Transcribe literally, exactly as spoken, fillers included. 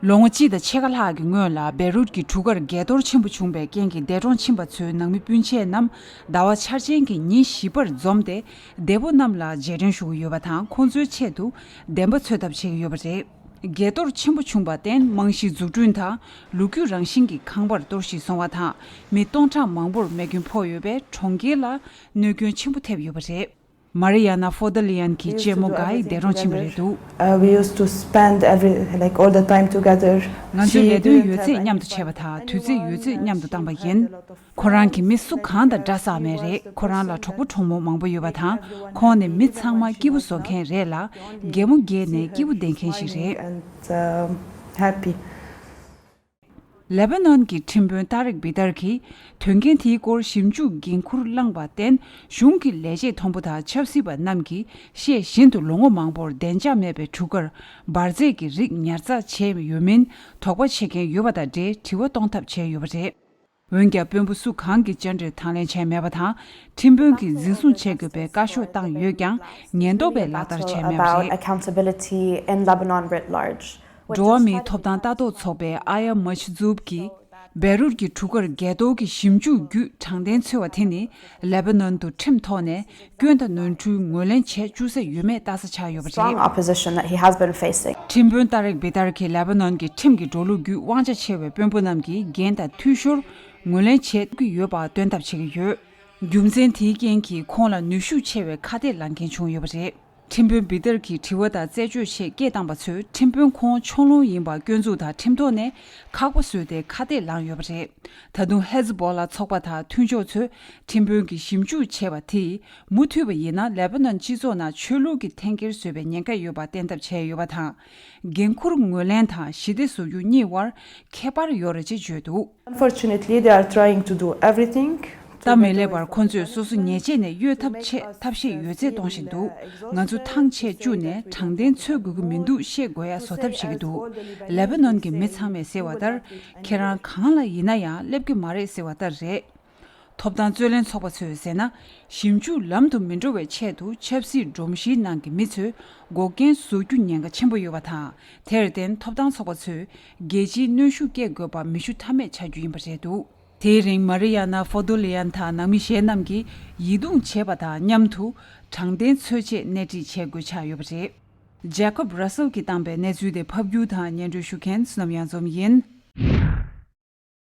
ལོ་ངོ་གཅིག་དང་ཕྱེད་ཀ་ལྷག་གི་སྔོན་ལ་བེ་རུད་ཀྱི་གྲུ་ཁར་འགས་གཏོར་ཆེན་པོ་བྱུང་བའི་རྐྱེན་གྱིས་འདས་གྲོངས་ཕྱིན་པ་ཚོའི་ནང་མི་སྤུན་མཆེད་རྣམས་ཟླ་བ་འཆར་ཅན་གྱི་ཉིན་བཞི་པར་འཛོམས་ཏེ། འདས་པོ་རྣམས་ལ་རྗེས་དྲན་ཞུ་གི་ཡོད་པ་དང་། ཁོང་ཚོའི་ཆེད་དུ་བདེན་པ་འཚོལ་ཐབས་བྱེད་ཀྱི་ཡོད་པ་རེད། འགས་གཏོར་ཆེན་པོ་བྱུང་བར་བརྟེན། རྨང་གཞི་འཛུགས་སྐྲུན་དང་ལོ་རྒྱུས་རང་བཞིན་གྱི་ཁང་པར་གཏོར་བཤིག་སོང་བ་དང་། མི་སྟོང་ཕྲག་མང་པོར་རྨས་སྐྱོན་ཕོག་ཡོད་པས། གྲོང་ཁྱེར་ལ་གནོད་སྐྱོན་ཆེན་པོ་ཐེབས་ཡོད་པ་རེད། མ་རི་ཡ་ན་ཧྥོ་ཏོ་ལི་ཡན་གྱི་གཅེན་མོ་འགའ་ཡིས་འདས་གྲོངས་ཕྱིན་པ་རེད་འདུག། Uh, we used to spend every, like, all the time together. ང་ཚོས་ལས་དོན་ཡོད་ཚད་མཉམ་དུ་བྱས་པ་དང་། དུས་ཚོད་ཡོད་ཚད་མཉམ་དུ་བཏང་བ་ཡིན། ཁོ་རང་གི་མི་སུ་གང་དང་འདྲ་ས་མེད་རེད། ཁོ་རང་ལ་གྲོགས་པོ་གྲོགས་མོ་མང་པོ་ཡོད་པ་དང་། ཁོང་ནི་མི་ཚང་མ་སྐྱིད་པོ་བཟོ་མཁན་རེད་ལ། གད་མོ་བགད་ནས་སྐྱིད་པོ་བསྡད་མཁན་ཞིག་རེད། And, uh, happy. ལེ་བྷ་ནོན་གྱི་ཁྲིམས་དཔོན་ཏཱ་རིག་བི་ཏར་གྱིས། དོན་རྐྱེན་དེའི་སྐོར་ཞིབ་འཇུག་འགན་འཁུར་བླངས་པར་བརྟེན། གཞུང་གི་ལས་བྱེད་མཐོན་པོ་དང་ཆབ་སྲིད་པ་རྣམས་ཀྱིས་ཤེས་བཞིན་དུ་ལོ་ངོ་མང་པོར་བདེ་འཇགས་མེད་པའི་གྲུ་ཁར་འབར་རྫས་ཀྱི་རིགས་ཉར་ཚགས་བྱས་ཡོད་མིན་དོགས་པ་བྱེད་མཁན་ཡོད་པ་དང་འབྲེལ་དྲི་བ་གཏོང་ཐབས་བྱས་ཡོད་པ་རེད། འོན་ཀྱང་། དཔོན་པོ་སུ་གང་གིས་བཅར་འདྲིར་དང་ལེན་བྱས་མེད་པ་དང་། ཁྲིམས་དཔོན་གྱིས་འཛིན་བཟུང་བྱེད་དགོས་པའི་བཀའ་ཤོག་བཏང་ཡོད་ཀྱང་། ཉེན་རྟོག་པས་ལག་བསྟར་བྱས་མེད་པ་རེད། About accountability in Lebanon writ large. འགྲོ་བ་མིའི་ཐོབ་ཐང་ལྟ་རྟོག་ཚོགས་པའི་ཨ་ཡ་མ་ཆུ་ཛུབ་ཀྱིས། བེ་རུད་ཀྱི་གྲུ་ཁར་འགས་གཏོར་གྱི་ཞིབ་འཇུག་བརྒྱུད་དྲང་བདེན་འཚོལ་བ་དེ་ནི། ལེ་བྷ་ནོན་དུ་ཁྲིམས་ཐོག་ནས་སྐྱོན་དང་ནོར་འཁྲུལ་ངོས་ལེན་བྱེད་བཅུག་ས་ཡོད་མེད་ལྟ་ས་ཆགས་ཡོད་པ་རེད། Strong opposition that he has been facing. ཁྲིམས་དཔོན་ཏཱ་རིག་བི་ཏར་གྱིས་ལེ་བྷ་ནོན་གྱི་ཁྲིམས་ཀྱི་འགྲོ་ལུགས་བརྒྱུད། དབང་ཆ་ཆེ་བའི་དཔོན་པོ་རྣམས་ཀྱིས་འགན་དང་འཐུས་ཤོར་ངོས་ལེན་བྱེད་ཀྱི་ཡོད་པ་སྟོན་ཐབས་བྱེད་ཀྱི་ཡོད། རྒྱུ་མཚན་དེའི་རྐྱེན་གྱིས་ཁོང་ལ་ནུས་ཤུགས་ཆེ་བའི་ཁ་གཏད་ལངས་མཁན་བྱུང་ཡོད་པ་རེད། ཁྲིམས་དཔོན་བི་ཏར་གྱིས་དྲི་བ་དང་རྩད་གཅོད་ཆེད་སྐད་བཏང་པ་ཚོས། ཁྲིམས་དཔོན་ཁོང་ཕྱོགས་ལྷུང་ཡིན་པ་སྐྱོན་འཛུགས་དང་། ཁྲིམས་ཐོག་ནས་ཁག་པོ་བཟོས་ཏེ་ཁ་གཏད་ལངས་ཡོད་པ་རེད། ད་དུང་ཧེ་ཛི་བོ་ལ་ཚོགས་པ་དང་མཐུན་ཕྱོགས་ཚོས་ཁྲིམས་དཔོན་གྱིས་ཞིབ་འཇུག་བྱས་པ་དེས་མུ་མཐུད་པ་ཡིན་ན། ལེ་བྷ་ནོན་སྤྱི་ཚོགས་ནང་ཆོས་ལུགས་ཀྱི་འཐེན་འཁྱེར་བཟོས་པའི་ཉེན་ཁ་ཡོད་པ་གཏན་ཐབས་བྱས་ཡོད་པ་དང་། འགན་འཁུར་ངོས་ལེན་དང་ཞི་བདེ་བཟོ་རྒྱུ་གཉིས་དབར་ཁྱད་པར་ཡོད་རེད་ཅེས་བརྗོད་འདུག། Unfortunately, they are trying to do everything to སྟབས་མི་ལེགས་པར། ཁོ་ཚོས་སོ་སོ་ཉེས་ཆད་ནས་གཡོལ་ཐབས་ཆེད་ཐབས་ཤེས་ཡོད་ཚད་གཏོང་བཞིན་འདུག། ང་ཚོ་ཐང་ཆད་བཅུག་ནས་དྲང་བདེན་འཚོལ་དགོས་ཀྱི་མི་འདུག་ཤེས་དགོས་ཡ་བཟོ་ཐབས་བྱེད་ཀྱི་འདུག། ལེ་བྷ་ནོན་གྱི་མི་ཚང་མས་ཟེར་བ་ལྟར། ཁྱེད་རང་གང་ལ་ཡིན་ན་ཡང་སླེབས་ཀྱི་མ་རེད་ཟེར་བ་ལྟར་རེད། ཐོབ་ཐང་རྩོད་ལེན་ཚོགས་པ་ཚོས་ཟེར་ན། ཞིབ་འཇུག་ལམ་དུ་མི་འགྲོ་བའི་ཆེད་དུ་ཆབ་སྲིད་སྒྲོམ་གཞིའི་ནང་གི་མི་ཚོས་འགོག་རྐྱེན་བཟོ་རྒྱུ་ཉེན་ཁ་ཆེན་པོ་ཡོད་པ་དང་། དེར་བརྟེན། ཐོབ་ཐང་ཚོགས་པ་ཚོས་རྒྱལ་སྤྱིའི་གནོན་ཤུགས་སྐྱེལ་དགོས་པ་མེ་ཤུགས་མཐའ་མེད་ཆགས་རྒྱུ་ཡིན་པ་རེད་འདུག། དེའི་རིང་། མ་རི་ཡ་ན་ཧྥོ་ཏོ་ལི་ཡན་དང་ནང་མི་གཞན་རྣམས་ཀྱིས་ཡིད་གདུང་བྱེད་པ་དང་མཉམ་དུ་དྲང་བདེན་འཚོལ་ཆེད་སྣེ་ཁྲིད་བྱེད་དགོས་ཆགས་ཡོད་པ་རེད། ཇེ་ཀོབ་ར་སེལ་གྱིས་བཏང་པའི་གནས་ཚུལ་དེ་ཕབ་སྒྱུར་དང་སྙན་སྒྲོན་ཞུ་མཁན་བསོད་ནམས་གཡང་འཛོམས་ཡིན།